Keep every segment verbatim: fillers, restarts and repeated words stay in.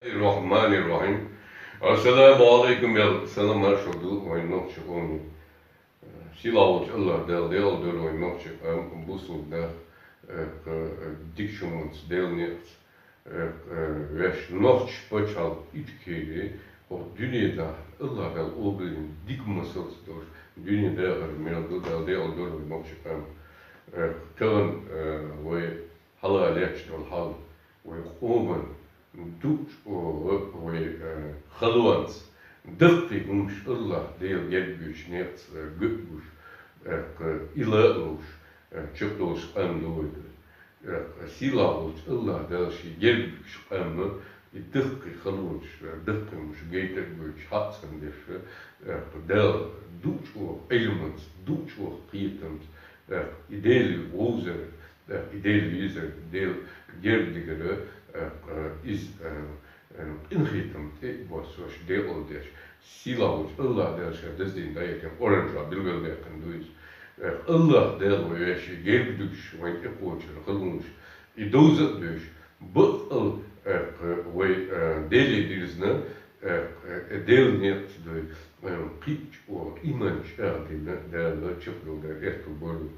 الرحمن الرحيم. السلام عليكم, аьлла, салам-маршо ду вайн нохчийн къоман. Сийлахь волчу АллахӀ Дала декъал дойла вайн нохчийн къам, бусалба нах, э, дика хӀуманца, Делан некъаца, э, вешан, нохчийн пачхьалкх Ичкери хӀокху дуьненахь АллахӀ Дала къобалйина дика масалца долуш дуьне дахар мел ду, Дала декъал дойла вайн нохчийн къам. Э, тахана, э, вай хьалха лаьтташ долу хьал, вай къоман дукхачу оха вай, э, халонца даккхий хӀумнаш АллахӀ Дела герга буьйцучу некъаца, э, гуш, э, и ла а луш, э, чекхдолуш къам ду вай. Э, сийлахь волчу АллахӀ Дала шен герга буьйцучу къаман и даккхий халонаш, э, даккхий хӀумнаш гайта а гойтуш, хьаъ ца деш, э, Дала дукхачу оха Ӏилманца, дукхачу оха кхетамца, э, и Деле вовзар, э, и Деле везар, Дела герга дигар, э, э, иза, э, э, къинхетам тӀе а боссош, декъал деш, сийлахь волчу АллахӀ Дала ша даздина дӀаэцна Къуръан чохь билгалдаьккхина ду иза. Э, АллахӀ Дала вай вешан герга дуьгуш, вайн тӀекхочур халонаш и довза а доьшуш, баккъал, э, вай, э, Деле дирзина, э, э, Делан некъаца дуй, э, кхин а чӀогӀа иман чӀагӀдина Дала чекхдала дара, аьтту бора вай.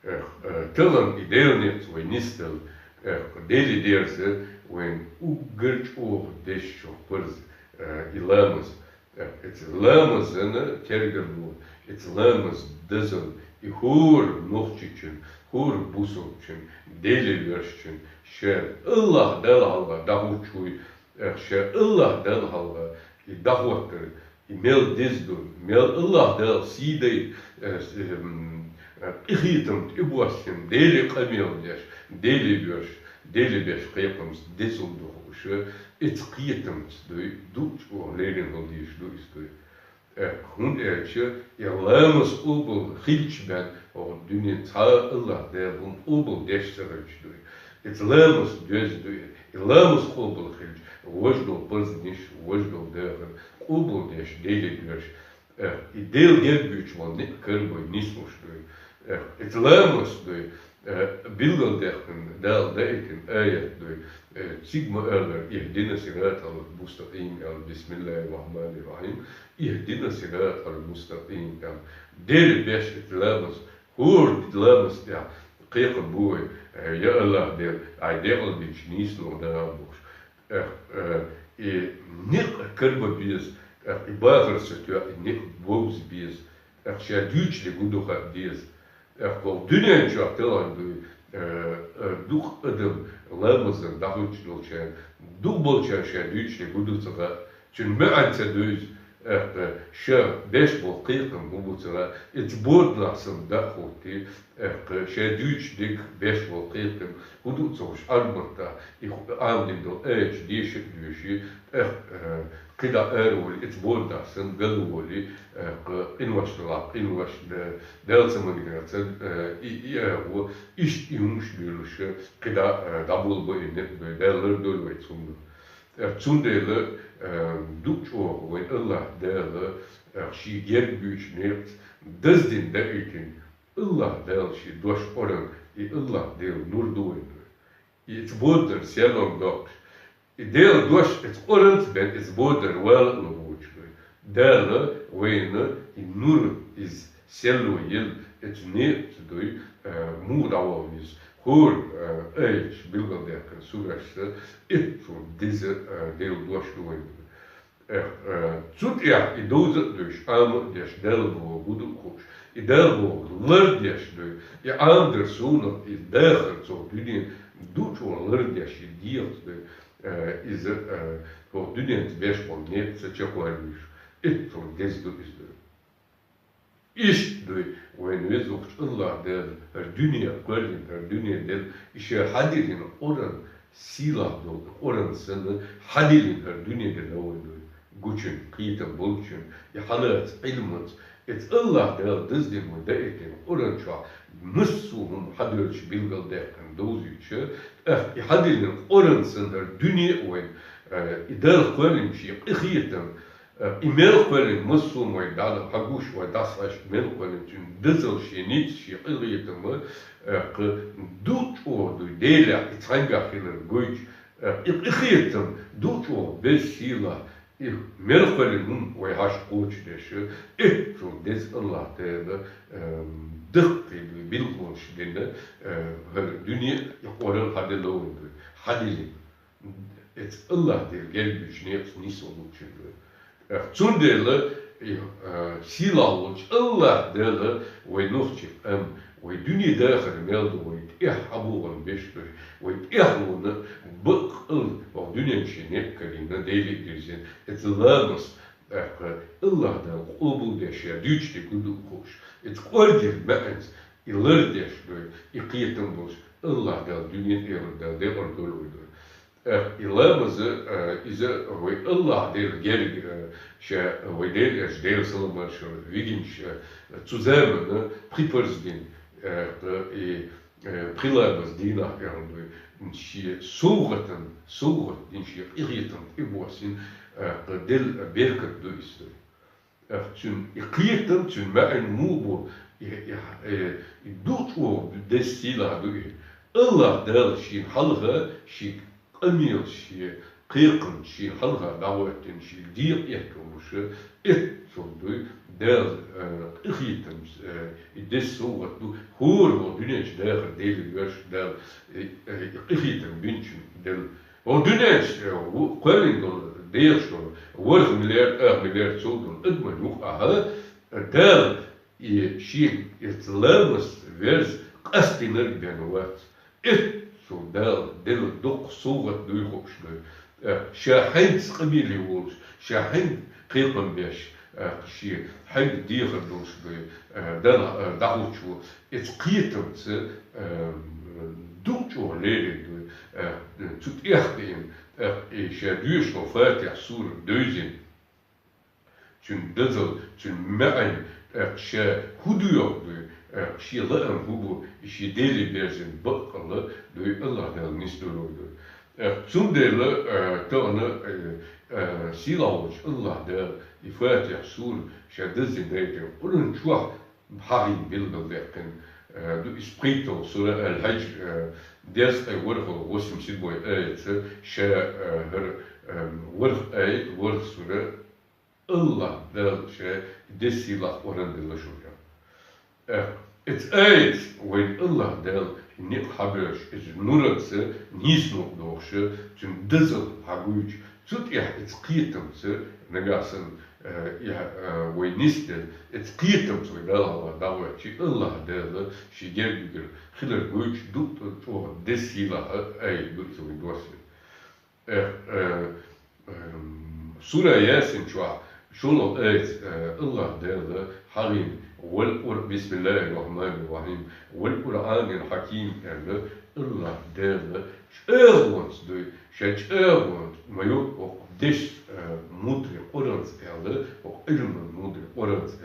Эх, э, тахана и Делан некъаца вай нисдала, эх, Деле дерза вайн уггар чӀогӀа дезачу парз, э, и ламаз. Эх, эцу ламазана тергам бу, эцу ламаз дазал и хӀора нохчичун, хӀора бусалбачун, Деле воьрзучун, ша АллахӀ Далла хьалха дӀахӀуттуш вуй, эх, ша АллахӀ Далла хьалха и дӀахӀоттар, и мел деза ду, мел АллахӀ Дала сий дайта, э, с-, м, э, къинхетам тӀебоссина, Деле къамел деш, Деле воьрзуш, Деле беш кхайкхамца дезалла ду хууш, эцу кхетамца дуй, дукха чӀогӀа леррина хила дезаш ду иза дуй. Э, хӀунда аьлча и ламаз къобал хилча бен, оха дуьне цхьа а АллахӀ Дала хӀума къобал деш ца хилча дуй. Эцу ламаз доьзна дуй, и ламаз къобал хилча, важа долу парзнаш, важа долу дахар къобал деш, Деле доьрзуш, э, и Дела герга буьйцуш болу некъ карабой нислуш дуй. Э, эцу ламаз дуй, э, билгалдаьккхина Дала даийтина аят дуй. Э, цига ма-аллара: «Ихдина сиратал мустакъим», аьлла, «Бисмиллахир рахманир рахим, ихдина сиратал мустакъим», аьлла. Деле беш эцу ламаз, хӀора ламаз тӀехь кхайкхам бу вай: «Э, я АллахӀ Дела, Ай декъал динчу нийсонах дагӀа», – бохуш. Эх, э, и некъ карабан беза, эх, и бахар ца тоьу, и некъ бовза беза, эх, ша дуьйцуш дерг хӀун ду хаа деза. Эх, кху дуьнен чохь тахана дуй, э, э, дукха адам ламазана дӀахӀуьттуш долчарна, дукха болчарна ша дуьйцуш дерг хӀун ду ца хаьа, цуьнан маьӀна ца дуьйцу, эх, ша беш болу кхайкхам хӀун бу ца хаьа, эцу боданахь санна дӀа а хӀуттий, эх, ша дуьйцуш дерг, беш болу кхайкхам хӀун ду ца хууш, Ӏарбатта и хӀу-, Ӏамадина долу аяташ деша а доьший, эх, э, кхидӀа ара волий, эцу боданахь санна ган волий, эх, къинош далахь къинош, да-, Дала ца магийна царна, э, и, и агӀо, иштта и хӀумаш дуьйлуш, кхидӀа, э, дӀаболабо и некъ дуй, Дала лардойла вай цунна. Э, цундела, э, дукха чӀогӀа вайн АллахӀ Дала, э, шен герга буьйцучу некъаца даздина даийтина, АллахӀ Дала шен дош Къуръан, и АллахӀ Делан нур ду вайна. И эцу боданара серлонга доккхуш, и Делан дош эцу Къуръанца бен эцу боданара вала а ло воцуш вай. Дала вайна и нур, иза серло елла, эцу некъаца дуй, э, муха дӀаваха веза. ХӀора, э, аяташ билгалдаьккхина сурашца, эццул деза, э, Делан дош ду вайна. Эх, э, цу тӀехь и довза а дуьйш, Ӏама а деш, Далла бохург хӀун ду а хууш, и Далла бохург лардеш дуй, и Ӏамадар суна, и дахар цо дуьнен дукха чӀогӀа лардеш, и дегӀаца дуй, э, иза, э, хӀокху дуьненца беш болу некъ ца чекхвалийша, эццул деза ду иза дуй. Иштта дуй, вайн везачу АллахӀ Дала хӀара дуьне кхоьллина, хӀара дуьне делла, и ша хьадиллина Къуръан, сийлахь долу Къуръан санна, хьадиллина хӀара дуьне делла вайн дуй. Гучун, кхетам болчун, и хьалаца Ӏилманца, эцу АллахӀ Дала даздина вай даийтина Къуръан чохь массо а хӀума хьадоьллуш билгалдаьккхина довзуьйтуш, тӀаккха и хьадиллина Къуръан санна хӀара дуьне а вайн, э, и Дала кхоьллина шен къинхетам, Э, и мел кхоьллина массо а вай дӀа-, хьагуш, вай дӀасахьаьжча, мел кхоьллина цуьнан дазалла, шен ницкъ, шен къинхетам, э, кху ду чӀогӀа дуй, Делехь и цхьаьнгахь хилар гойтуш, Э, и къахетам ду чӀоагӀа беза сийлахь, и мел кхоьлина хӀума вай хьашт кхочушдеш, эццул деза АллахӀ Дала, эм, даккхий ду, билгалонаш дина, э, хӀара дуьне а, и Къуръан хьаделла вайна ду, хьаделла. Эццул АллахӀ Дала герга деча некъаца нийсвала луучун ду. Э, цундела, э, сийлахь волча АллахӀ Дала вай нохчий къам, вай дуьне дахар мел ду, вай тӀехьа хьабоагӀа беш ду, вай тӀехьа вона бакъ ала, вай дуьнен чу некъ карийна, Даьла дерзийна, эццул ламаз, тӀаккха АллахӀ Дала къоабалдеш, ший дуьйцуш дерг ду хууш, эццул кӀоргера маьӀанца, и лардеш ду, и кхетам болаш, АллахӀ Дала дуьнен тӀера Дала декъала долаш ду. Э, и ламаз, э, иза вай АллахӀ Дала герга, э, ша, вай Даьла Элча, Даьла салам-моаршал хилда цунна, вигинча, э, цу замана пхи парз дин, э, и, э, пхи ламаз дийнахьа аьнна ду, ший совгӀатан, совгӀат дин, ший къахетам тӀабоссийна, э, Даьла беркат ду из. Э, цун и кхетам, цун маьӀан муха бу, и, и, э, и ду чӀоагӀа деза сийлахь ду и. АллахӀ Дала шийна хьалха, ший къамел, ший кхайкам шийна хьалха дӀахӀоттийна, ший декъа этталуш, эццул ду Дала, э, къахетам, э, и деза совгӀат ду, хӀара вай дуьнен чу дахар Даьла воьрзаш Дала, э, э, къахетам бинчун Дала. Вай дуьнен чу, э, ву-, кхоьллина долу, дехаш долу, ворхӀ миллиард, ах миллиард сов долу адаман юкъахь, Дала и шен эццул ламаз верза къастийнарг бен вац. Эццул Дала делла дуккха совгӀат дуй хууш ду. Э, ша хьаьнца къамеле волуш, ша хьаьнца кхайкам беш, э, шен хьаьнца дехар долуш ду, э, Дала, э, дӀахӀуттуш ву. Эццул кхетамца, э, ду чӀоагӀа лерина ду, э, цу тӀехь а кхиъна, э, и ша доьшуш долу Фатихь сура девзина. Цуьнан дазалла, цуьнан маьӀна, тӀаккха ша хӀун доьху дуй, тӀаккха шен лаам хӀун бу, и шен Деле берзина баккъалла дуй, АллахӀ Дала нисдолур дуй. ТӀаккха цундела, а, тахана, а, а, сийлахь волчу АллахӀ Дала и Фатихь сура ша даззина дайтина Къуръан чохь хьахийна билгалдаьккхина, а, ду иза пхийтталгӀа сура Аль-Хьадж, а, дезткъе ворхӀалгӀа, восемьдесят седьмой аятца, ша, а, хӀара, а, ворхӀ аят, ворхӀ сура, АллахӀ Дала ша деза сийлахь Къуръан делла шуна. Э, эцу аятца вайна АллахӀ Дала некъ хьабоьрзуш, иза нураца нийсонур дохуш, цуьнан дазалла хьагуьйцуш, цу тӀехь эцу кхетамца нагахь санна, э, и, э, вай нисделла, эцу кхетамца вай Далла хьалха дӀахӀоьттича, АллахӀ Дала шен герга хилар гуьйцуш ду, чӀогӀа деза сийлахь аят ду иза вайна доссийна. Э, э, эм, сура Ясин чохь шолгӀа аятца, э, АллахӀ Дала хьахийна: «Вал Къур-, бисмиллахир рахманир рахим, вал Къуръанил хьаким», аьлла, АллахӀ Дала чӀагӀонца дуй, ша чӀагӀонца ма йо, хӀокху дешца, э, мудрый Къуръанца аьлла, хӀокху Ӏилман мудрый Къуръанца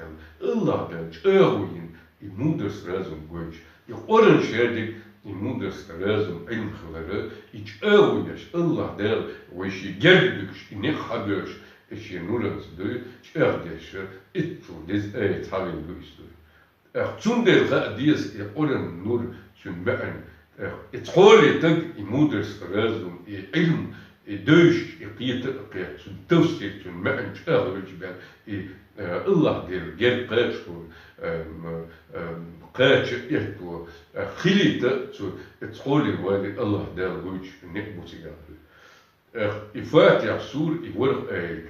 аьлла, АллахӀ Дала чӀагӀо йина, и мудрость, разум гойтуш, и Къуръан шадерг, и мудрость, разум, Ӏилм хилар, и чӀагӀо еш, АллахӀ Дала вай шен герга дуьгуш, и некъ хьабоьрзуш, и шен нуранца дуй, чӀагӀдеш, эццул деза аятца хьахийна ду иза дуй. ТӀаккха цундела хаа деза и Къуръан нур, цуьнан маьӀна, тӀаккха и цхьоле таг, и мудрость, разум, и Ӏилм, и девзаш, и кхета а кхетта, цуьнан тафсир, цуьнан маьӀна чӀагӀвелча бен, и, э, АллахӀ Дела герга кхачалур, э, м, э, кхача а этталур, э, хилийта а цу, и цхьоле вале АллахӀ Дала гуьйцуш некъ бу цигахь дуй. Э, и Фатихь сура, и ворхӀ аят,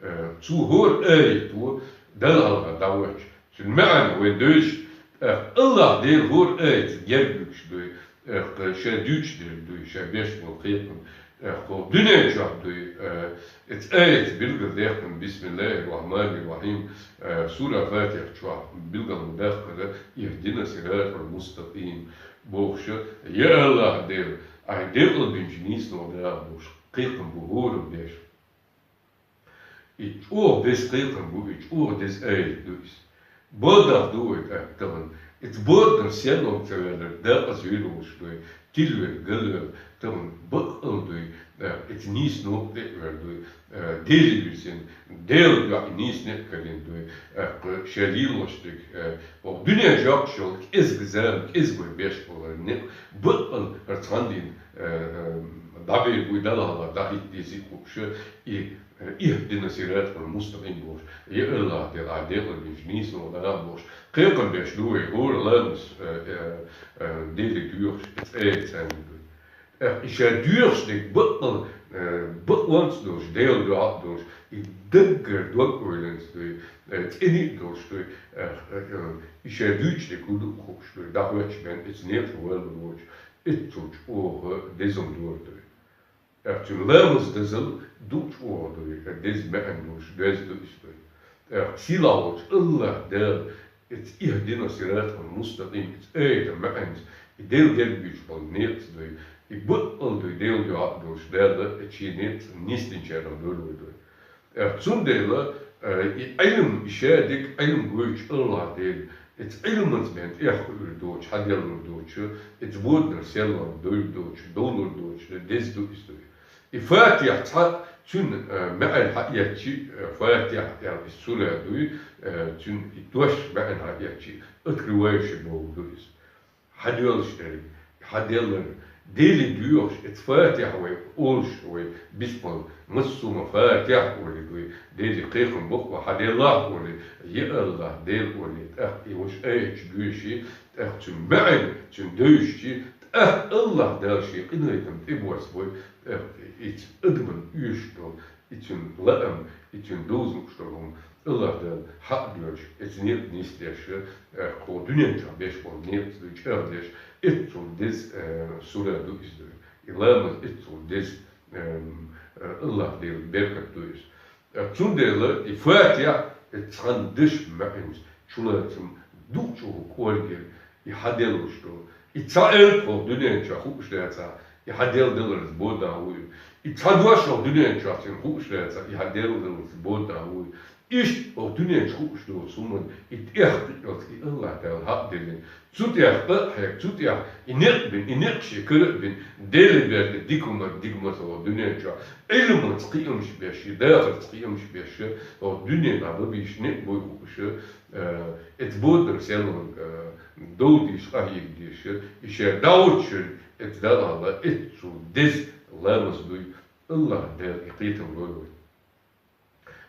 э, цу хӀора аято Далла хьалха дӀахӀоьттича, цуьнан маьӀна вай девзаш, тӀаккха АллахӀ Дела хӀора аятца герга дуьгуш дуй, тӀаккха ша дуьйцуш дерг дуй, ша беш болу кхетам, тӀаккха хӀокху дуьнен чохь дуй, э, эцу аятца билгалдаьккхина: «Бисмиллахир рахманир рахим», э, сура Фатихь чохь билгал ма-даккхара: «Ихдина сиратал мустакъим», бохуш, я АллахӀ Дела, Ахь декъалбинчу нийсонах даха бохуш, кхайкхам бу хӀоранна беш. И чӀогӀа деза кхайкхам бу, и чӀогӀа деза аят ду иза. Бодах ду вай тӀаккха тахана. Иза боданаш сенлом ца ваьлларг декъаза вийр волуш дуй, тилвер, галвер, тахана бакъ ала дуй, э, иза нийса новкъа тӀе а вер дуй, э, Деле вирзина, Делан дуьхьа нийса некъ карийна дуй, э, кху ша лелош дерг, э, хӀокху дуьнен чохь йолу кӀезиг зама, кӀезиг вай беш болу некъ, бакъ ала хӀара цхьана дийна, э, э, дӀаберг вуй Далла хьалха дӀахӀитта дезий хууш, и, э, ихдина сиратал мустакъим бохуш, я Аллах, Дела, Ӏа декъала веза нийсонах дӀа а бохуш, кхайкхам беш ду вай хӀора ламаз, э, э, э, Деле доьхуш, и цӀе а царна дуй. ТӀаккха и ша доьхуш дерг бакъал, э, бакъонца долуш, Делан дуьхьа а долуш, и даггара дог-ойланца дуй, э, цӀена а долуш дуй, э, э, э, и ша дуьйцуш дерг хӀун ду а хууш дуй, дӀахӀоьттича бен, иза некъаш валлалур воцуш, иццул чӀогӀа деза хӀума дора дуй. ТӀаккха цуьнан ламаз дазал дукха чӀогӀа дуй, деза маьӀна долуш, доьзна ду иза дуй. ТӀаккха сийлахь волчу Аллах Дала, иза ихдина сиратал мустакъим, иза аятан маьӀнца, и Дела герга буьйцуш болу некъаца дуй, и бакъал дуй, Делан дуьхьа а долуш, Дала иза шен некъаца нисдинчарах дойла вай дуй. Э, цундела, э, и Ӏилма, и ша дерг Ӏилма гойтуш Аллах Дела, иза Ӏилманца бен тӀехь хуур доцуш, хьаделлар доцуш, иза боданара серлонга дойр доцуш, довлар доцуш, деза ду иза дуй. И Фатихь цхьа цуьнан, э, маьӀна хьаэцчи, э, Фатихь аьлла иза сура дуй, э, цуьнан и дош маьӀна хьаэцчи, открывающий бохург ду иза. Хьадоьллуш дерг, хьаделларг, Деле доьхуш, иза Фатихь вай олуш вай, бисмал, массо а ма Фатихь олий дуй, Деле кхайкхам боккху хьаделлахь олий, я Аллах, Дела олий, тӀаккха и ваша аяташ доьший, тӀаккха цуьнан маьӀна, цуьнан девзачий, тӀаккха Аллах Дала шен къинхетам тӀебоссабой, тӀаккха иза адаман оьшуш долу, и цуьнан лаам, и цуьнан доза лууш долу хӀума Аллах Дала хьакъ доьлча, иза некъа нисдеш, э, кху дуьнен чохь беш болу некъаца дуй чӀагӀдеш, иццул деза, э, сура ду иза дуй. И ламаз иццул деза, эм, э, Аллах Делан беркат ду иза. Э, цундела и Фатихь, и цхьана дешан маьӀнца чулацам дукха чӀогӀа кӀоргера, и хьаделлуш ду. И цхьа элп хӀокху дуьнен чохь хууш дацахь, и хьаделладаларца бода вуй. И цхьа дош хӀокху дуьнен чохь цуьнан хууш дацахь, и хьаделладаларца бода вуй. Иштта хӀокху дуьнен чу хууш доцу хӀуманна и тӀех кхиъялц и Аллах Дала хьакъ диллина. Цу тӀех къа а хьегна, цу тӀех и некъ бина, и некъ шен кара а бина, Деле берда дика хӀума, дика хӀума хӀокху дуьнен чохь. Ӏилманца кхиамаш беш, и дахарца кхиамаш беш, хӀокху дуьненахь ма бийша некъ буй хууш, э, иза боданара серлонга, э, дов дийша, къахьега дийша, и шен дӀахӀуттуш верг, иза Далла хьалха, иза цу деза ламаз дуй, Аллах Дала и кхетам лойла вай.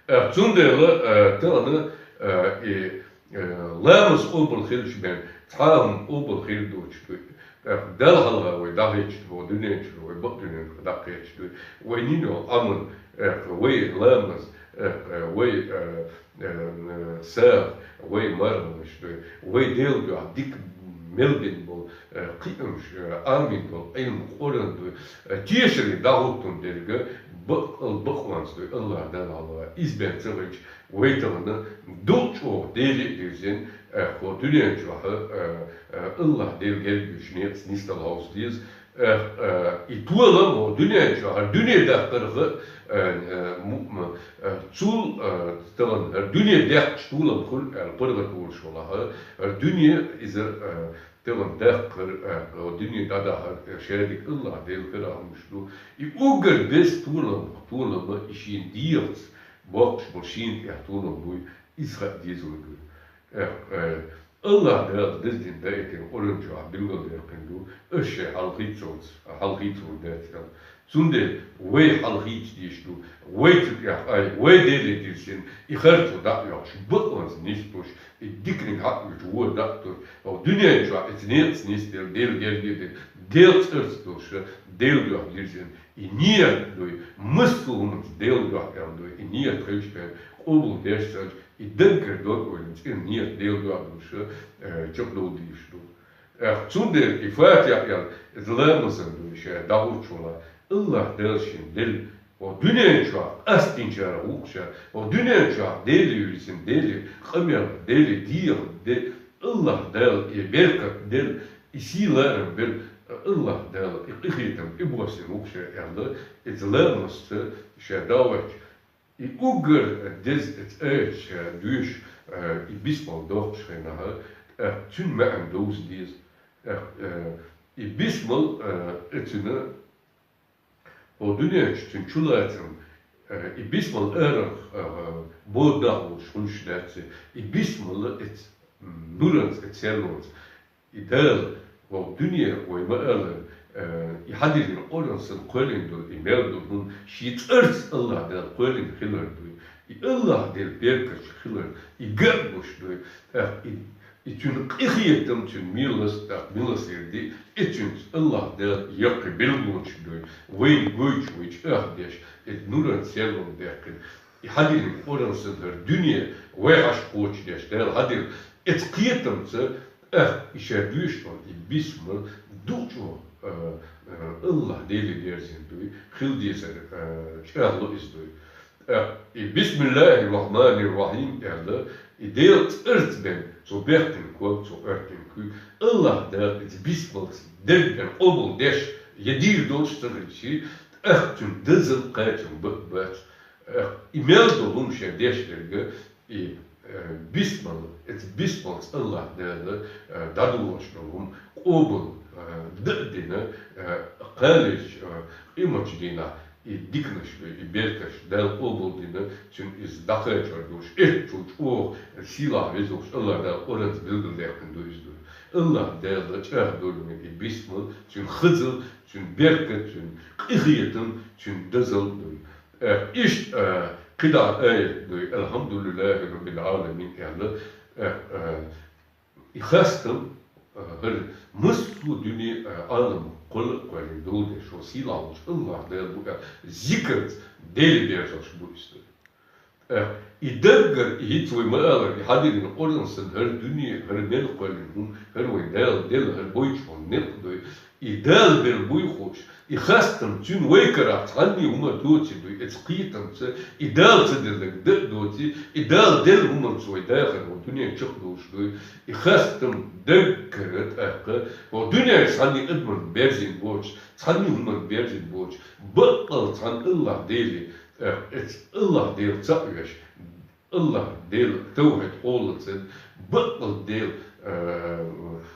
Э, цундела, э, тахана, э, и, э, ламаз къобал хилча бен, цхьа а хӀума къобал хир доцуш дуй. Э, Далла хьалха вай дӀахӀиттича боху дуьнен чуьра, вай бакъ дуьнен чуьра дӀакхечча дуй. Вай йина йолу Ӏамал, э, вай ламаз, э, вай, э, э, сагӀа, вай марханаш дуй. Вай Делан дуьхьа дика мел бина болу, э, кхиамаш, э, Ӏамийна долу Ӏилма, Къуръан дуй. Э, тешаре дӀахӀуттун дерг бакъал бакъонца дуй, Аллах Далла хьалха. Иза бен ца хилча, вай тахана дукха чӀогӀа Деле а дирзина, э, хӀокху дуьнен чохь, э, э, Аллах Делан герга буьйцуш некъаца нисдала хьовса деза. Э, э, и толам хӀокху дуьнен чохь, хӀара дуьне даккхарх, э, э, му-, м-, э, цул, э, тахана хӀара дуьне дехкачу толам хуьлу аьлла паргӀат волуш валахь, хӀара дуьне иза, э, тахана даккхар, э, хӀокху дуьне дӀадахар, э, шадерг Аллах Делан карахь хӀумаш ду. И уггар деза толам, толам и шена дегӀаца боккхуш болу шена тӀехь толам буй, иза хаа деза вай дуй. Э, э, Аллах Дала деза дина даийтина Къуръан чохь билгалдаьккхина ду, аса шайн хьалхийцалц, хьалхийцалур дац аьлла. Цундела вай хьалхийца дезаш ду, вай цу тӀехь ай, вай Деле дирзина, и харцо дӀа а йоккхуш, бакъонца нисдолуш, и диканиг хьакъ вуьту вон дӀа а туьллуш, хӀокху дуьнен чохь иза некъаца нисделла, Делан герга а дина, Делан цӀарца долуш, Делан дуьхьа дирзина, и ният дуй, массо а хӀуманца Делан дуьхьа аьлла дуй, и ният хилча бен къобал деш санча, и даггара дог-ойланца и ният Делан дуьхьа долуш, э, чекхдовла дезаш ду. Э, цундела и Фатихь аьлла, иза ламазан дуй ша дӀахӀуттуш валахь, Аллах Дала шена делла, хӀокху дуьнен чохь къастийначарах ву-кх ша, хӀокху дуьнен чохь Деле вирзина, Деле къамел, Деле дегӀа, де-, Аллах Дала и беркат делла, и сий-ларам белла, Аллах Дала и къинхетам тӀебоссийна ву-кх ша аьлла, иза ламазца ша дӀахӀоьттича, и уггар деза иза аят ша доьшуш, э, и бисмал доккхучу хенахь, э, цуьнан маьӀна довза деза. Э, э, и бисмал, э, э, цуьнан хӀокху дуьнен чу цуьнан чулацам, э, и бисмал арахь, э, боданахь волуш хуьлуш дац, и бисмал эца, м, нуранца, эца серлонца. И Дала, хӀокху дуьне вай ма-аллара, Э, и хьадиллина Къуръан санна кхоьллина долу, и мел долу хӀума шен цӀарца АллахӀ Дала кхоьллина хилар дуй. И АллахӀ Делан беркаташ хилар, и ган а гуш дуй. ТӀаккха и, и цуьнан къинхетам, цуьнан милас, тӀаккха милосерди, и цуьнца АллахӀ Дала яккхий билгалонаш дуй. Вайна гойтуш, вай чӀагӀдеш, и нуран серло даьккхина. И хьадиллина Къуръан санна хӀара дуьне вай хьаша кхочушдеш Дала хьадира. Эцу кхетамца, ах, и ша дуьйш долу и бисмал дукха чӀогӀа, а, а, АллахӀ Деле дерзина дуй, хила дезар, а, чӀагӀло иза дуй. ТӀаккха и «Бисмиллахир-Рахманир-Рахим» аьлла, и Делан цӀарца бен, цо бехкина ког, цо Ӏоьртина куьг, АллахӀ Дала иза бисмалца дерг бен къобалдеш, я дийр долуш ца хилча, тӀаккха цуьнан дозалла, кхачам бакъ бац. Э, и мел долу хӀума шен деш дерг, и, э, бисмал, эцу бисмалца АллахӀ Дала, э, дӀадолош долу хӀума къобал, э, дан а дина, э, кхаллича, э, къематчу дийнахь и диканаш, и беркаташ Дала къобал дина, цуьнан иза дӀакхачор долуш, эццул чӀогӀа сийлахь везаш волчу АллахӀ Дала Къуръанца билгалдаьккхина ду иза дуй. АллахӀ Дала чӀагӀдолу вайн и бисмал, цуьнан хазал, цуьнан беркат, цуьнан къинхетам, цуьнан дозалла дуй. Э, иштта, э, кхидӀа аят дуй, «Алхьамдулиллахи Раббил Ӏаламин» аьлла, э, э, и хастам, э, хӀара массо а дуьне, э, Ӏалам кхолла а кхоьллина долу деш, хӀо сийлахь волчу АллахӀ Дала бу аьлла, зикарца Деле бежалш бу иза дуй. Э, и даггара, и хӀинца вай ма-аллара, и хьадиллина Къуръан санна хӀара дуьне, хӀара мел кхоьллина хӀума, хӀара вайн Дала делла, хӀара гойтуш волу некъ дуй, и Дала бер буй хууш, и хастам цуьнан вай карахь цхьанне хӀума доцийла дуй, эцу кхетамца, и Дала ца делларг дан а доций, и Дала делла хӀуманца вай дахар хӀокху дуьнен чекхдолуш дуй, и хастам даггара тӀаккха, хӀокху дуьнен цхьанне адамна берзина боцуш, цхьанне хӀуманна берзина боцуш, баккъалла цхьана АллахӀ Деле, тӀаккха эцу АллахӀ Дела ца а веш, АллахӀ Дела тавхьид къоллацан баккъал Дела, а,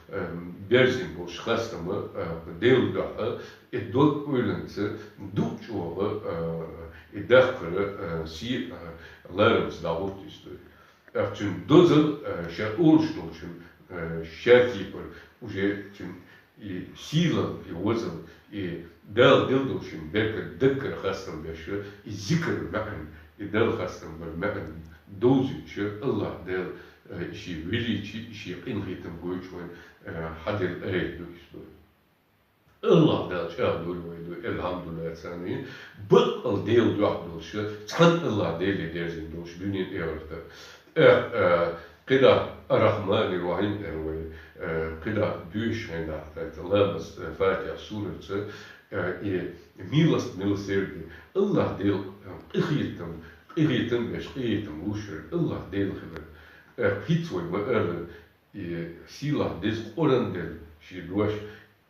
а, берзина болуш хастама, а, Делан дуьхьа, и дог ойланца дукха чӀогӀа, а, и даккхара, а, сий, а, ларамца дӀагӀутту иза дуй. ТӀаккха цуьнан дозал, а, ша олуш долчун, а, ша кепара уже цуьнан и сийлалла, и возалла, и Дала делла долу шен беркат даггара хастам беш, и зикар маьӀна, и Далла хастам бар маьӀна довзуьйтуш, АллахӀ Дала, э, и шен величие, и шен къинхетам гойтуш вайн, э, хьаделла аят ду иза дуй. АллахӀ Дала чӀагӀдолу вай дуй, алхьамдулиллахӀ, царна баккъал Делан дуьхьа долуш, цхьана АллахӀ Деле дерзина долуш дуьнен, эхарта. Эх, э, кхидӀа Ар-Рахьманир-Рахьим аьлла вай, э, кхидӀа дуьйш хьайна дахьа, ламаз, э, Фатихьа суратца, э, и милость, милосердие, АллахӀ Дела, э, къинхетам, къинхетам беш, къинхетам луш верг АллахӀ Дела хилар. Эх, хӀинца вай ма-аллара, и сийлахь деза Къуръан делла шен дош,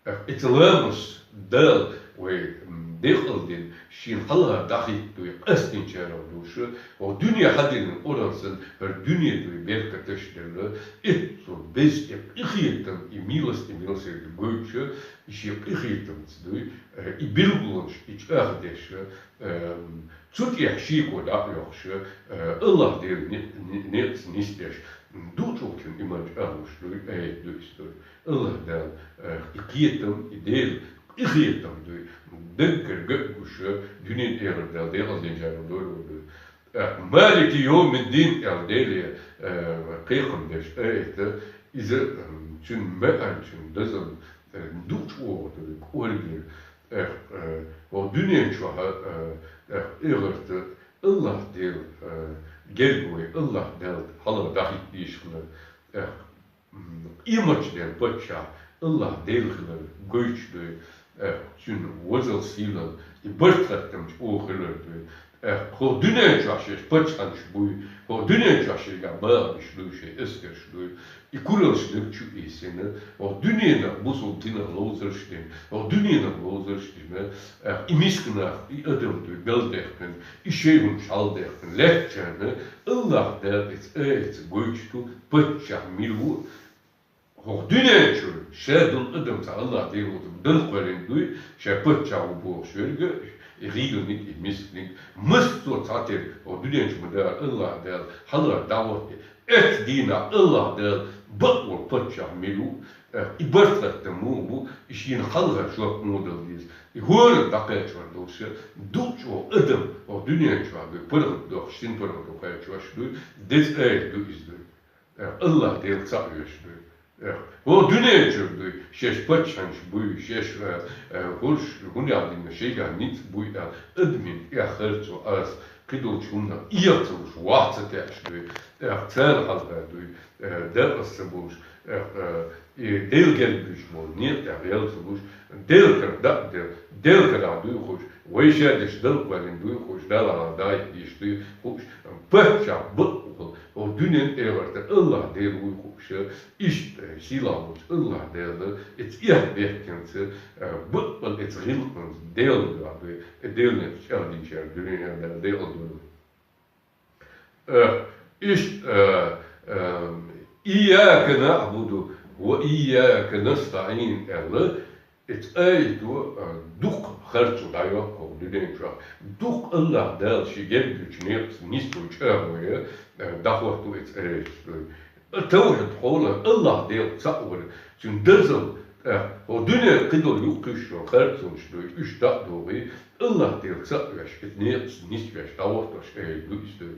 Эх, эцу ламаз Дала вай, м, декъал дина, шена хьалха дӀахӀитта дуй, къастинчарах долуш, хӀокху дуьне хьадиллина Къуръан санна, хӀара дуьне дуй беркаташ делла, эццо беза и къинхетам, и милость, и милосердие гойтуш, и шен къинхетамца дуй, э, и билгалонаш, и чӀагӀдеш, э, м, цу тӀехь шеко дӀа а йоккхуш, э, АллахӀ Делан не-, не-, некъаца нисдеш, м, дукха чӀогӀа иман чӀагӀлуш дуй, аят ду иза дуй. АллахӀ Дала, э, и кхетам, и Дела къинхетам дуй, даггара ган а гуш, дуьнен, эхарт Дала декъал динчарах дойла вай дуй. Э, «Малики йовмиддин» аьлла Деле, э, кхайкхам беш аят, иза, м, цуьнан маьӀна, цуьнан дозалла, э, дукха чӀогӀа дуй, кӀоргера. Эх, э, хӀокху дуьнен чохь, э, эх, эхарта АллахӀ Дела, э, герга вай, АллахӀ Далла хьалха дӀахӀитта дезаш хилар. Эх, м, къематдийнан паччахь АллахӀ Дела хилар гойтуш дуй, эх, цуьнан возалла, сийлалла, и барт хаттамча оха хилар дуй. Эх, хӀокху дуьнен чохь шаьш паччахьаш буй, хӀокху дуьнен чохь шайгахь бахамаш дуй, шайн эскарш дуй, и кураллаш даг чу ийсина, хӀокху дуьненах бусалба динах ловзарш дина, хӀокху дуьненах ловзарш дина, эх, и миска нах, и адам дуй, белдаьккхина, и шайн хӀумаш хьалдаьккхина, лаьттачарна, АллахӀ Дала эцу аятца гойтуш ду, паччахь мила ву, хӀокху дуьнен чуьра ша долу адам цхьа АллахӀ Дела ву, дан кхоьллина дуй, ша паччахь ву бохуш верг, и гӀийланиг, и мисканиг, массо а цхьатерра, хӀокху дуьнен чу ма-дарра АллахӀ Дала хьалха дӀахӀотта, эцу дийнахь АллахӀ Дала бакъволу паччахь мила ву, Э, и барт латтам муха бу, и шийна хьалха шортта муха дала деза. И хӀора дӀакхаьчар долуш, дукха чӀогӀа адам, оха дуьнен чохь дуй, паргӀат дохуш, син паргӀато кхаьчош дуй, деза айта ду иза дуй. Э, Аллах Дела цхьаъ веш дуй. Э, хӀо дуьнен чуьра дуй, шаьш паччахьаш буй, шаьш, э, э, хӀорш хӀун яхь дина, шайгахь ницкъ буй аьлла, адамийн тӀехь харцо ас, кхидолчу хӀуманах, эха ца луш, ваха ца теаш дуй. Э, царна хьалха дуй, э, дакъа ца болуш, э, э, и Дела герга буьйш болу некъа тӀехь гӀел ца луш, Дела кара дакъа дела, Дела карахь дуй хууш, вай ша деш Дала кхоьллина дуй хууш, Далла хьалха дайта дийш дуй хууш, паччахь бакъволу, оха дуьнен тӀе а гӀерта, Аллах Дела вуй хууш, иштта, э, сийлахь волчу Аллах Дела, эца эхь бехкенца, э, бакъволу эца гӀиллакханца Дела дуьхьа дуй, э, Делан некъа чӀагӀдийшар дуьнен Дела, Дела дуй. Э, иштта, э, э, «Ийяка наъбуду ва ийяка настаӀин», аьлла, эца айто, э, дукха харцо дӀайоккху дуьнен чохь. Дукха Аллах Дала ши гергачу некъаца нисдо чӀагӀве, э, дӀахӀотто эца айто дуй. Тавхьид хьолахь Аллах Дела цхьаъ вара, цуьнан дозалла, тӀаккха хӀо дуьненан кхидолу юккъе йолу харцонаш дуй, уьш дӀа а дохий, Аллах Дела цхьаъ веш, иза некъаца нисвеш, дӀахӀоттош айта ду иза дуй.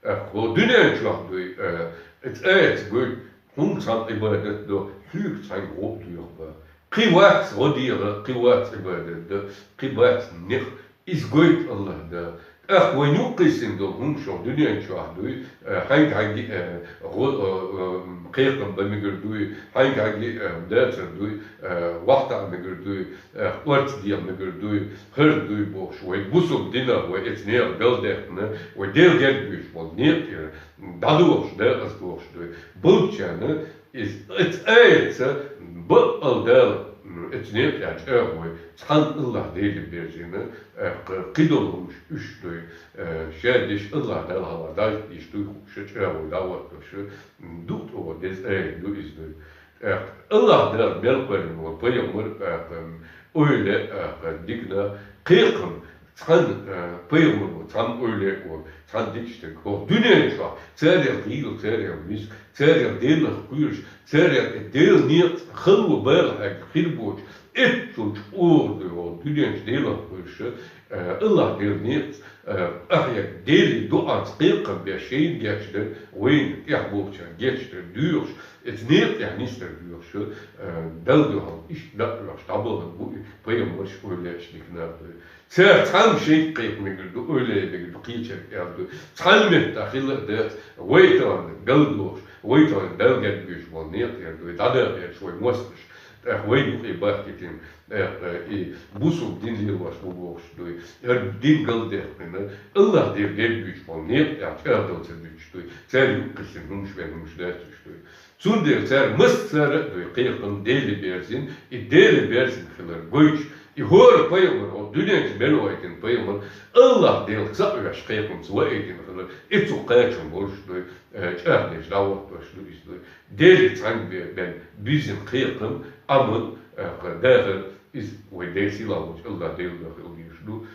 ТӀаккха хӀо дуьнен чохь дуй, э, эца айца гойту, хьуна цхьамма Ӏибадат до, хьоьга цхьаьнга гӀо а доьху бан. Кхин вац гӀо дегӀа, кхин вац Ӏибадат дан, кхин бац некъ, иза гойту Аллах Дала. ТӀаккха вайн юккъе йисина долу хӀуманаш дуьнен чохь дуй, э, хьаьнга-хьаьнга, э, гӀо-, э, э, кхайкхам бан мегар дуй, хьаьнга-хьаьнга, э, дацар дуй, э, вахтахь мегар дуй, э, орца деха мегар дуй, хӀара дуй бохуш, вай бусалба динах, вай эца нехан галдаьккхина, вай Дела герга буьйш болу некъа тӀера дӀадохуш, декъаза дохуш дуй. Болчарна иза, эца айца бакъал Дала, м, эца некъа тӀехь чӀагӀвой, цхьана Аллах Деле берзина, э, кхидолу хӀуманаш уьш дуй, э, ша деш Аллах Дала хьалха дайта дийш дуй, ша чӀагӀвой дӀахӀоттош, м, дукха тӀе деза айта ду иза дуй. ТӀаккха Аллах Дала мел кхоьллина вайн пайхамар, тӀаккха, м, эвлаяъ, тӀаккха диканах, кхайкхам, цхьана, э, пайхамар ву, цхьана эвлаяъ ву, цхьана дика стаг. ХӀокху дуьнен чохь царел хийла, царел миска, царел Делах кхоьруш, царел и Делан некъаца хало бала хьаьгна хир боцуш, эццул чӀогӀа дуй хӀокху дуьнен чу Делах кхоьруш, э, Аллах Делан некъаца, э, ахьа Деле дуӀаца кхайкхам беш, шайна гечдар, вайна тӀехь болчарна гечдар доьхуш, эца некъа тӀехь нисдар доьхуш, э, Далла дуьхьал иштта дакъа веш дӀабахана бу и пайхамарш, эвлаяаш, диканах дуй. Цара цхьамма шайга кхайкха мегар ду, эвлаяъ мегар ду, кхечаьрга аьлла дуй. Цхьана меттехь хила а дац, вай тахана галдохуш, вай тахана Далла герга буьйш болу некъа тӀера дуй, дӀадахьа берш вай мостагӀаш, тӀаккха вай юкъе бахкийтина, тӀаккха и бусалба дин лелош бу бохуш дуй. ХӀара дин галдаьккхина, Аллах Дела герга буьйш болу некъа тӀехь чӀагӀдала ца дуьтуш дуй. Цара юккъе йисина хӀуманаш вайн хӀуманаш дац уьш дуй. Цундела цара массара а дуй кхайкхам Деле берзина, и Деле берзина хилар гойтуш, и хӀора пайхамар хӀокху дуьнен чу мел вайтина пайхамар, Аллах Дела цхьаъ веш кхайкхамца вайтина хилар, и цу кхачам болуш дуй, э, чӀагӀдеш дӀахӀоттош ду иза дуй. Деле цхьаьнга бе-, бен бирзина кхайкхам, Ӏамал, э, дахар, иза вай Дела сийлахь волчу Аллах Дела дуьхьа хила дезаш ду.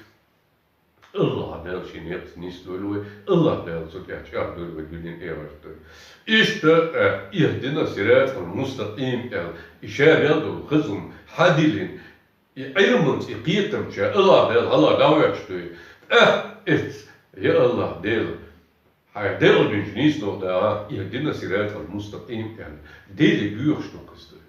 Аллах Дала шен некъаца нисдойла вай, Аллах Дала цу тӀехь чӀагӀдойла вай дуьнен, эхарт дуй. Иштта, э, «Ихдина сиратал мустакъим» аьлла, и ша мел долу хазум хьадиллина, и Ӏилманца, и кхетамца Аллах Дала хьала дӀавоьттуш дуй. ТӀаккха эццахь, я Аллах Дела, хьайн декъал дуьнчу нийсонах даха, «Ихдина сиратал мустакъим» аьлла, Деле боьхуш ду-кх иза дуй.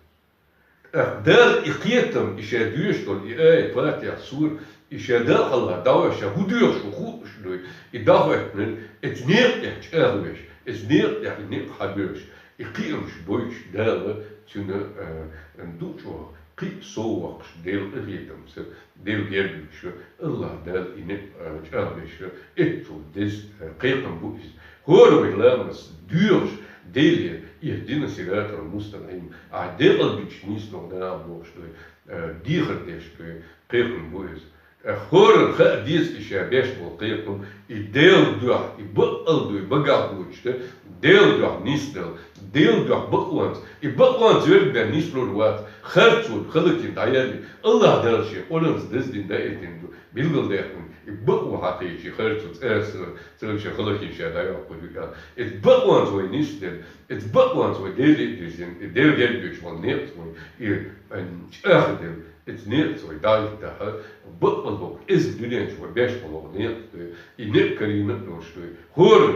ТӀаккха Дала и кхетам, и ша доьшуш долу и аят, Фатихьа сура, и ша Далла хьалха дӀавоьттуш, ша хӀун доьхуш ву хууш дуй, и дӀахӀоьттинарг, эца некъа тӀехь чӀагӀвеш, эца некъа тӀехь и некъ хьабоьллуш, и кхиамаш бойтуш Дала цуьнан, э, ду чӀогӀа кхин а сов воккхуш, Делан къинхетамца, Делан герга буьйш, Аллах Дала и некъ, э, чӀагӀбеш, эццул деза, э, кхайкхам бу иза. ХӀора вай ламаз доьхуш, Деле, «Ихдина сиратал мустакъим», ахь декъал дуьнчу нийсонах даха бохуш дуй, э, дехар деш дуй, кхайкхам бу иза. Э, хӀоранна хаа деза и ша беш болу кхайкхам, и Делан дуьхьа, и бакъал дуй, багахь доцуш дан, Делан дуьхьа нисдала, Делан дуьхьа бакъонца, и бакъонца верг бен нислур вац, харцо хӀаллакьхилча дӀаяьлча, АллахӀ Дала шен Къуръанца даздина даийтина ду, билгалдаьккхина, и бакъо хьакхийча, харцо цӀерсара, цӀерсара хӀаллакьхилча дӀайоккхур ю аьлла. Эцу бакъонца вай нисделла, эцу бакъонца вай Деле а дирзина, и Дела герга йолча вай некъаца вай, и, м, чӀоагӀа делла, эцу некъаца вай дӀахӀиттахьа, бакъ а боккха, эзар дуьнен чу вай беш болу некъ ду, и некъ карийна а долуш ду. ХӀора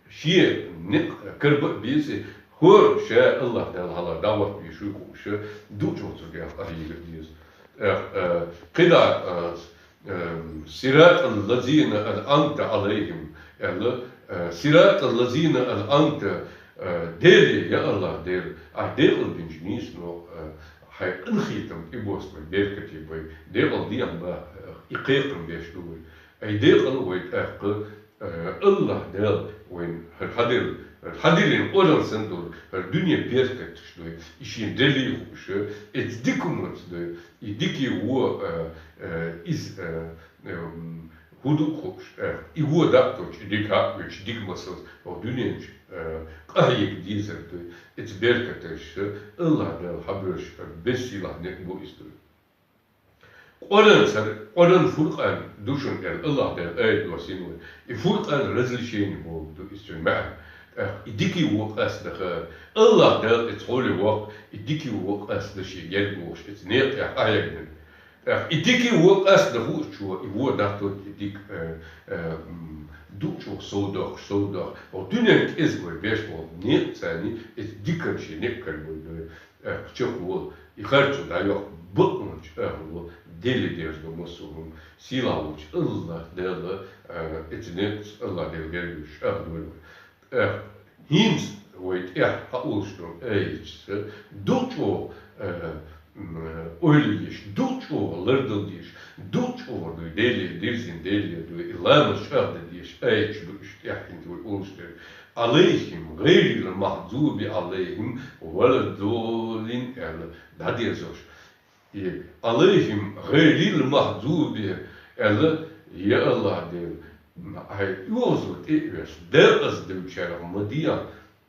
шен некъ карабан а беза, хӀора ша АллахӀ Далла хьалха дӀахӀотта везаш вуй хууш, дуьхьал цу тӀехь къахьега а деза. ТӀаккха, э, кхидӀа, э, э, «صراط الذين أنعمت عليهم», аьлла, э, «صراط الذين أنعمت», э, Деле, я АллахӀ Дела, Ахь декъалдинчу нийсонах, э, Хьайн къинхетам тӀебоссабой, беркате бой, декъалдехьа боху, э, и кхайкхам беш ду вай. Ай декъала вай тӀаккха, э, АллахӀ Дала вайна хӀара хьаделла, хӀара хьадиллина Къуръан санна долу, хӀара дуьне беркаташ ду, и шен деллий хууш, эцу дика хӀуманца ду, и дикий вон, э, э, иза, э, эм, хӀун ду хууш, э, и вон дӀа а тоьттуш, и дика хьа а оьцуш, дика масалца, хӀокху дуьнен чу, э, къахьега дезар ду, эцу беркаташа АллахӀ Дала хьабоьлхуш, э, бессийлахь некъ бу иза ду. Къуръан цара, Къуръан Фуркъан ду шуна аьлла, АллахӀ Дала аят доссийна вай. И Фуркъан различение бохург ду иза цуьнан маьӀна. ТӀаккха и дикий вон къастадаха, АллахӀ Дала эцу хьоле воккху, и дикий вон къастадо шен герга вохуш, эцу некъа тӀехь къахьегна. ТӀаккха и дикий вон къастадан хуучо, и вон дӀа а тоьтту, и дика, э, э, м, дуьхьал совдохуш, совдохуш. Хьо дуьненна кӀезиг вай беш болу некъаца, эцу диканна шен некъ карабой ду. ТӀаккха чекхволу, и харцо дӀайоккху, бакъонца чӀагӀло, Деле дерзадо массо а хӀума, сийлахь волчу АллахӀ Дала, а, эцу некъаца АллахӀ Дела герга вуьйш чӀагӀдойла вай. ТӀаккха хӀинца вай тӀехь хьаолуш долу аятца, дукха чӀогӀа, а, м, ойла еш, дукха чӀогӀа лардала дезаш, дукха чӀогӀа ду Деле дирзина, Деле ду и ламаз чӀагӀдан дезаш аяташ ду уьш тӀехь хӀинца вай олуш дерг. «عليهم غير المغضوب عليهم ولا الضالين», аьлла, дӀадерзош. И «عليهم غير المغضوب», аьлла, я АллахӀ Дела, хьайн оьгӀазло тӀе а оьшу, декъаза девллачарах ма де,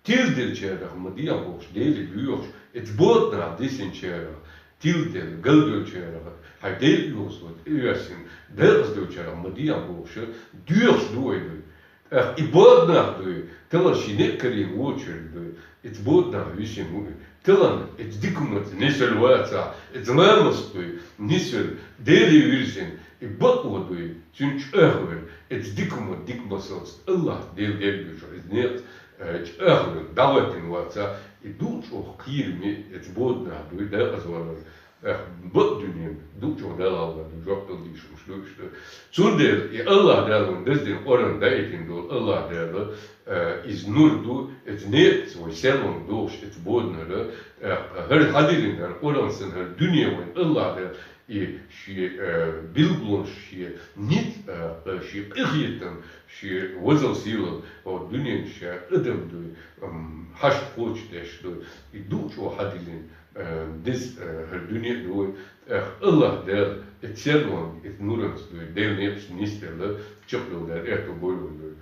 тиладеллачарах ма де бохуш, Деле доьхуш, эцу боданахь дисинчарах, тиладелла, галдевллачарах, хьайн Делан оьгӀазло тӀе а оьссина, декъаза девллачарах ма де бохуш, доьхуш ду вай ду. ТӀаккха и боданахь дуй, тахана шен некъ карийна воцург дуй, эцу боданахь висина ву и. Тахана эцу дика хӀуманца нисвелла вацахь, эцу ламазца дуй, нисвелла, Деле вирзина, и бакъо дуй, цуьнан чӀагӀвелла, эцу дика хӀуманна дика масалца АллахӀ Дела герга вуьйш, иза некъаца, э, чӀагӀвелла, дӀахӀоьттина вацахь, и дукха чӀогӀа кхераме эцу боданахь дуй, декъаза валар. Эх, бакъ дуьнен, дукха чӀогӀа Далла хьалха ду, жоп дала дийшамаш ду иштта. Цундела и АллахӀ Дала вайна даздина Къуръан даийтина долу АллахӀ Дала, э, иза нур ду, эцу некъаца вай серлонга дохуш, эцу боданара, э, хӀара хьадиллина хӀара Къуръан санна, хӀара дуьне вайна АллахӀ Дала и шен, э, билгалонаш, шен ницкъ, э, шен къинхетам, шен везал-сийлалла, хӀокху дуьнен чу ша адам дуй, м, хьашт кхочушдеш дуй, и дукха чӀогӀа хьадиллина, э, деза, э, хӀара дуьне а ду вай. ТӀаккха АллахӀ Дала эцу серлонга, эцу нуранца дуй, Делан некъаца нисделла, чекхдала дара аьтто бойла вайна дуй.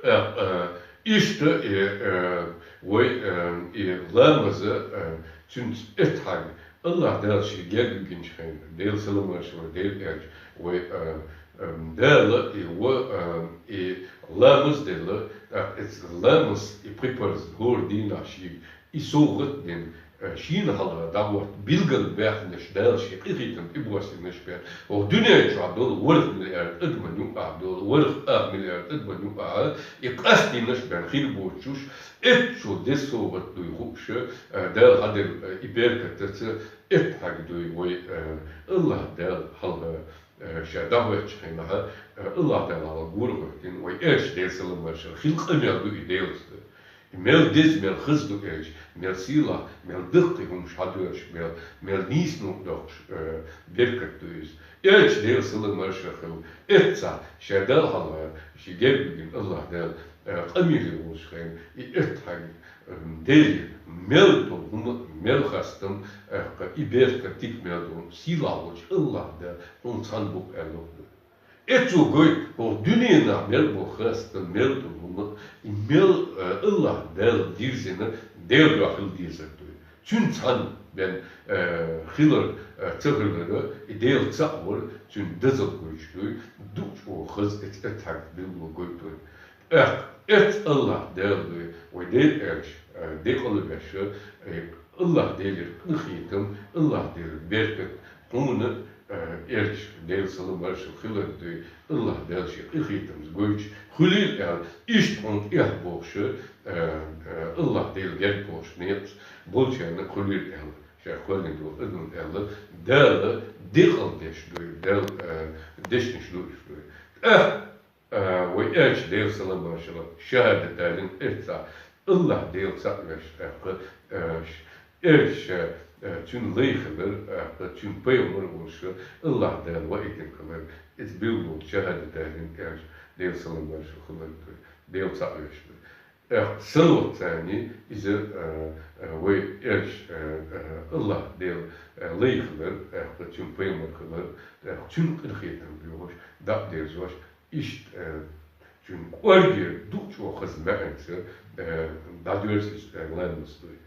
ТӀаккха, э, иштта, э, э, вай, э, и ламаза, э, цуьнца эттахьарг, АллахӀ Дала шен герга вигинчу хенахь, Делан салам-маршалла хуьлда Делан элчане, вай, э, э, Дала и ва, э, и ламаз делла, тӀаккха эцу ламаз и припарз хӀора дийнахь шега и совгӀат а дина, э, шена хьалха дӀахӀотта билггал баьхнарш, Дала шен къинхетам тӀебоссинарш бен, хӀокху дуьнен чохь долу ворхӀ миллиард адаман юкъахь долу, ворхӀ-ах миллиард адаман юкъахь и къастийнарш бен хир боцуш, эццул деза совгӀат дуй хууш, э, Дала хьаделла, э, и беркатаца эттахьарг дуй вай, э, АллахӀ Дала хьалха, э, ша дӀахӀоьттучу хенахь, э, АллахӀ Дала хьалха гора хӀоьттина, вай элча, Делан салам-маршалла хуьлда, хила къамел ду и Делаца. И мел деза, мел хаза ду элча, мел сийлахь, мел даккхий хӀумнаш хьадоьллуш, мел, мел нийсонна доккхуш, э, беркат ду иза. Элча, Делан салам-маршалла хуьлда, эццахь ша Далла хьалха, шен герга вигина АллахӀ Дала, э, къамеле волчу хенахь, и эттахьарг, э, Деле мел долу хӀума, мел хастам, э, и беркат дика мел долу, сийлахь волчу АллахӀ Дала хьуна цхьаьна бу аьлла ду. Эцо гойту, хӀокху дуьненахь мел бу хастам, мел ду хӀума, и мел, э, Аллах Дала дирзина, Дела дуьхьа хила дезар ду. Цуьнца цхьаьна бен, э, хилар, э, ца хилар, и Дела цхьаъ вар, цуьнан дозалла гойтуш дуй, дукхачу хаза эца, эца хьаьгга билгало гойту вай. ТӀаккха эца Аллах Дела дуй, вай Дела аьлча, э, декъала веш, э, Аллах Делера къинхетам, Аллах Делера беркат, хьуна, э, аьлча, Делан салам-маршалла хилар дуй, Аллах Дела шен къинхетамца гойтуш, хуьлийла аьлла, иштта хьуна тӀехь бохуш, э, э, Аллах Дела герга бохуш некъаш болчарна хуьлийла аьлла, ша кхоьллина долу адамна аьлла, Дала декъала деш дуй, Дала, э, дешнаш луьйш дуй. ТӀаккха А, вай аьлча Делан салам-маршалла, шахӀадат далийна эццахь, Аллах Дела цхьаъ веш, тӀаккха, а, ш-, аьлча, а, цуьнан лай хилар, тӀаккха цуьнан пайхамар а волуш, Аллах Дала ваийтина хилар, иза билгало шахӀадат далийна аьлча, Делан салам-маршалла хилар ду, Дела цхьаъ веш ду. ТӀаккха салават царний иза, а, а, вай аьлча, а, а, Аллах Дела, а, лай хилар, тӀаккха цуьнан пайхамар хилар, тӀаккха цуьнан къинхетам доьхуш, дӀа а дерзош, иштта, э, цуьнан кӀоргера дукха чӀогӀа хаза маьӀнеца, э, дӀадоьрзу иза, э, ламаз дуй.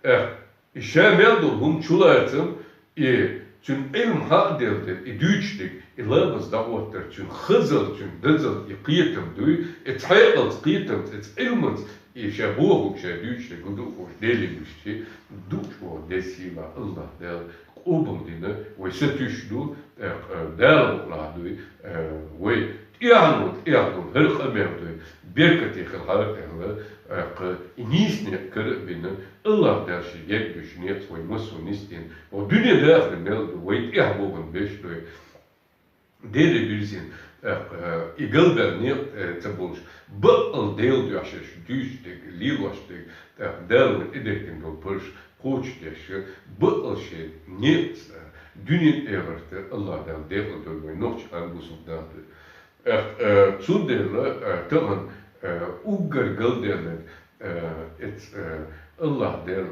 ТӀаккха и ша мел долу хӀума чулацам, и цуьнан Ӏилма хьа а делла дерг, и дуьйцуш дерг, и ламаз дӀахӀоттар, цуьнан хазалла, цуьнан дозалла, и кхетам дуй, и цхьаькъалца, кхетамца, и Ӏилманца, и ша бохург, ша дуьйцуш дерг, гу ду а хууш, Деле вуьшчи, дукха чӀогӀа деза сийлахь Аллах Дала къобалдина, вай сатуьйсуш ду, э, э, Дала мукъалахь дуй, э, вай тӀехьа лур, тӀехьа лур, хӀара къамел дуй, беркате хилахьара аьлла, э, кху и нийса некъ кара а бина, Аллах Дала шен герга дуьйш некъаца вай массо а нисдина, хӀокху дуьне дахар мел ду, вай тӀехьа бохург беш дуй. Деле вирзина, тӀаккха, э, и галбаьлла некъ, э, ца болуш, баккъал Делан дуьхьа шаьш дуьйцуш дерг, лелош дерг, тӀаккха Дала вайна тӀедехкина долу парзаш кхочушдеш, баккъал шен некъаца, э, дуьненан, эхартан Аллах Дала декъала дойла вайн нохчийн къам, бусалба нах. ТӀаккха, э, цундела, э, тахана, э, уггар галдаьлларг, э, эца, э, Аллах Дала,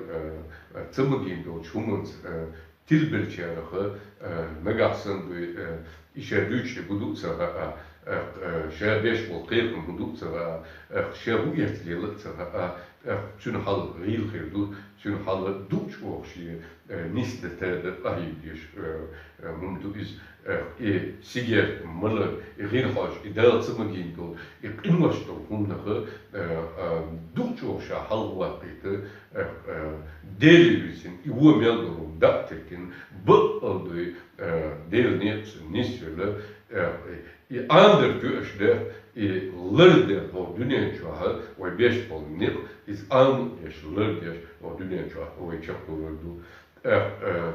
э, ца магийна долчу хӀуманца, э, тилбеллачарах, э, нагахь санна дуй, э, и ша дуьйцуш дерг гу ду а ца хаьа, э, э, ша беш болу кхайкхам хӀун ду а ца хаьа, э, ша хӀун эцна лела а ца хаьа, э, цуьнан хьал гӀийла хир ду, цуьнан хьал дукха чӀогӀа шен, э, нисдан, тадан къахьега дезаш, э, э, хӀума ду иза. Э, и сигар, малар, и гӀира хьожа, и Дала ца магийна долу, и къинош долу хӀуманах, э, э, дукха чӀогӀа ша хьалхаваккхийта, э, э, Деле вирзина, и вон мел долу дӀа а теттина, баккъал дуй, э, Делан некъаца нисвелла, э, и Ӏамадар тоьаш дер, и лардар хӀокху дуьнен чохь вай беш болу некъ, иза Ӏамадеш, лардеш хӀокху дуьнен чохь вай чекхдолур ду. Э, э,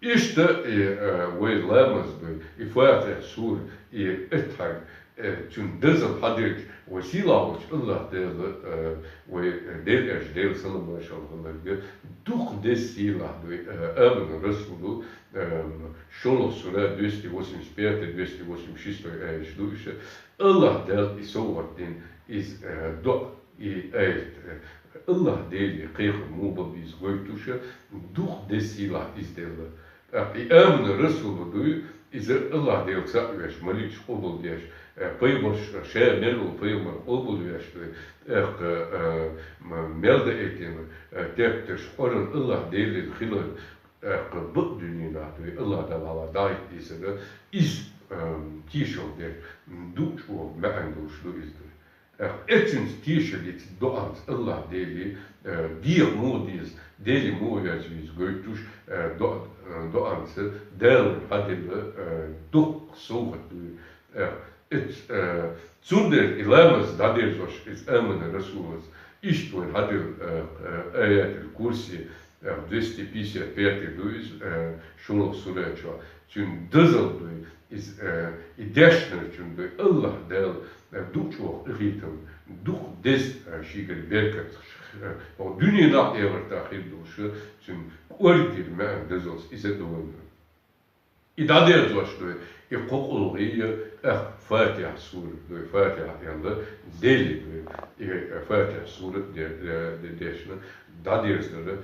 Иштта и, э, вай ламаз дуй, и Фатихьа сура, и эцхьаг, э, цуьнан дозалла хьаделча, вай сийлахь волчу Аллах Дала, э, вай, э, Дела аьлча Делан салам-маршалла хиларга, дукха деза сийлахь дуй, э, амана расулу, э, шолгӀа сура, двести восемьдесят пятый, двести восемьдесят шестой аяташ ду иша. Аллах Дала и совгӀат дина, иза, э, доӀа, и аят, э, Аллах Деле кхайкхам муха бан беза гойтуш, дукха деза сийлахь иза делла. ТӀаккха и амана расулу дуй, иза Аллах Дела цхьаъ веш, маликаш къобалдеш, э, пайхамарш, ша мел волу пайхамар къобалвеш дуй, тӀаккха, э, м-, мел даийтина, э, тептарш, Къуръан Аллах Делера хилар, тӀаккха бакъ дуьненахь дуй, Аллах Дала хьалха дӀахӀитта дийцар, иза, э, тешалла дерг, дукха чӀогӀа маьӀна долуш ду иза дуй. Э, эццуьнца тешаллица, доӀанца Аллах Деле, э, деха муха деза, Деле муха верза веза гойтуш, э, доӀа-, э, доӀанца Дала вайна хьаделла, э, дуккха совгӀат дуй. Э, эц-, э, цундела и ламаз дӀадерзош иза амана расулаца, иштта вайна хьаделла, э, э, аятул курси, э, двести пятьдесят пятый ду иза, э, шолгӀа сура чохь. Цуьнан дозалла дуй, иза, э, и дешнарчун дуй, Аллах Дала, э, дукха чӀогӀа къинхетам, дукха деза, э, шегара беркат, э, хӀокху дуьненахь а, эхартахь а хир долуш, цуьнан кӀоргера маьӀна дозаллица иза ду вайна. И дӀадерзош дуй, и кхо къулгӀи, э, Фатихьа сура дуй, Фатихьа аьлла, Деле дуй, и, э, Фатихьа сура де-, де-, де-, дешна, дӀадерзара,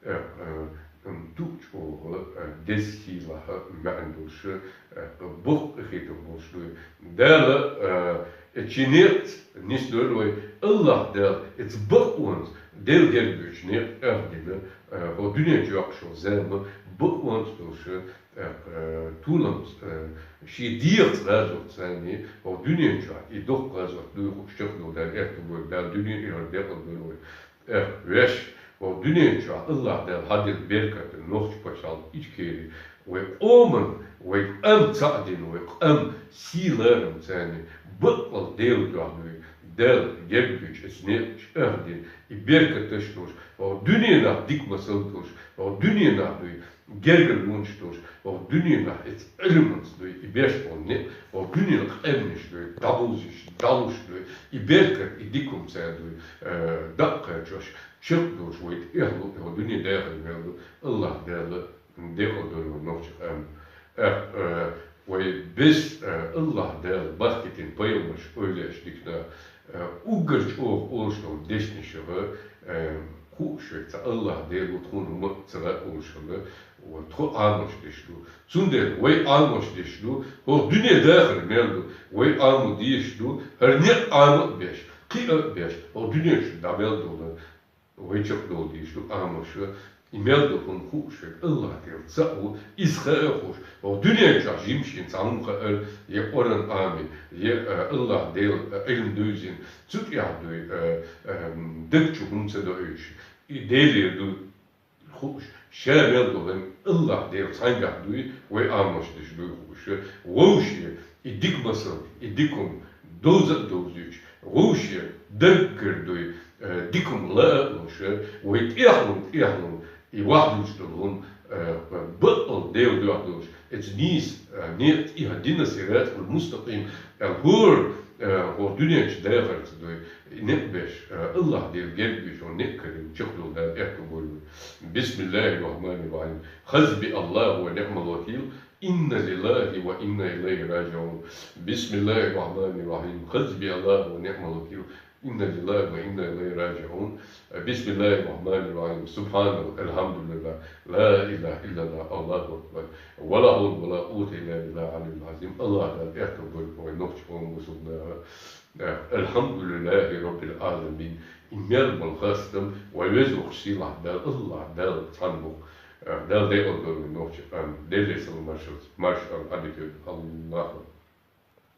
э, э, М, ту чӀоагӀа, э, деза сийлахь маьӀна долуш, э, боккха къинхетам болуш ду. Дала, э, э, шен некъаца нисдойла вай, АллахӀ Дала, эца бакъонца, Делан герга боьдучу некъа тӀехдина, э, хӀокху дуьнен чохь йоккхуш йолу зама бакъонца долуш, э, э, толамца, э, шен дегӀаца гӀазот царний, хӀокху дуьнен чохь и доккха гӀазот дуй хууш чекхдолу Дала аьтто бойла, Дала дуьне а, эхарт а декъал дойла вай. Эх, вешан, хӀокху дуьнен чохь АллахӀ Дала хьаделла беркат а, нохчийн пачхьалкх Ичкери, вай къоман, вай къам цхьаъ дина, вай къам сий-ларам царний, баккъал Делан дуьхьа дуй, Дала герга боьдучу эца некъа тӀехдина, и беркаташ долуш, хӀокху дуьненахь дика масал долуш, хӀокху дуьненахь дуй, гергарлонаш долуш, хӀокху дуьненахь эца Ӏилманца дуй, и беш болу некъ, хӀокху дуьненан къаьмнаш дуй, дӀабовзуьйтуш, дӀалуш дуй, и беркат, и дика хӀума царна дуй, э, дакъа кхачош, чекхдолуш вай тӀехь лу, хӀокху дуьне дахар мел ду, АллахӀ Дала декъал дойла вай нохчийн къам. Эх, э, вай бес, э, АллахӀ Дала бахкийтина пайхамарш, эвлаяаш дика нах, э, уггар чӀогӀа олуш долу дешнашха, э, хууш верг цхьа АллахӀ Дела ву, тхуна хӀума а ца хаьа олуш хилла, вот, тхо Ӏамош деш ду. Цундела вай Ӏамош деш ду, хӀокху дуьне дахар мел ду, вай Ӏамо дезаш ду, хӀара некъ Ӏама а беш, кхиа а беш, хӀокху дуьнен чу дӀа мел долу, вай чекхдала дезаш ду Ӏамош, и мел долу хӀума хууш верг АллахӀ Дела цхьаъ ву, иза хаа а хууш, хӀокху дуьнен чохь жимма шена цхьа хӀума хаьара, я Къуръан Ӏамий, я, э, АллахӀ Дела, э, Ӏилма девзина, цу тӀехь дуй, э, э, даг чу хӀума ца доуьйтуш, и Делера ду хууш, ша мел долу АллахӀ Дела цхьаьнгахь дуй, вай Ӏамош деш дуй хууш, вовшийн и дика масал, и дика хӀума довза а довзуьйтуш, вовшийн даггара дуй, э, дика хӀума лаа а луш, вай тӀехь лун, тӀехь лун, и ваьхьа дуьйцуш долу хӀума, э, баккъал Делан дуьхьа долуш, эца нийса, э, некъа тӀехь дина, сиратал мустакъим, э, хӀора, э, хӀокху дуьнен чу дахарца дуй, и некъ беш, э, АллахӀ Дела герга боьдучу некъ карийна чекхдала Дала аьтто бойла вай. Бисмиллахир-рахманир-рахим. Хасбуналлаху ва ниъмал вакил. Инна лиллахи ва инна илайхи раджиун. Бисмиллахир-рахманир-рахим. Хасбуналлаху ва ниъмал вакил. Инна лиллахи ва инна илайхи раджиун. Бисмиллахир-рахманир-рахим. Субханаллах, алхьамдулиллах, ла илаха иллаллах, Аллаху акбар. Ва ла хьавла ва ла къуввата илла биллахил алиyyил азим. АллахӀ Дала аьтто бойла вай нохчийн къоман бусулба наха. Э, алхьамдулиллахи раббил аламин. И мел болу хастам вай везачу сийлахь Дала, АллахӀ Дала цхьаьна бу. Э, Дала декъал дойла вай нохчийн къам. Делера салам-маршалла, маршалла хьан дика йойла. Аллаху акбар.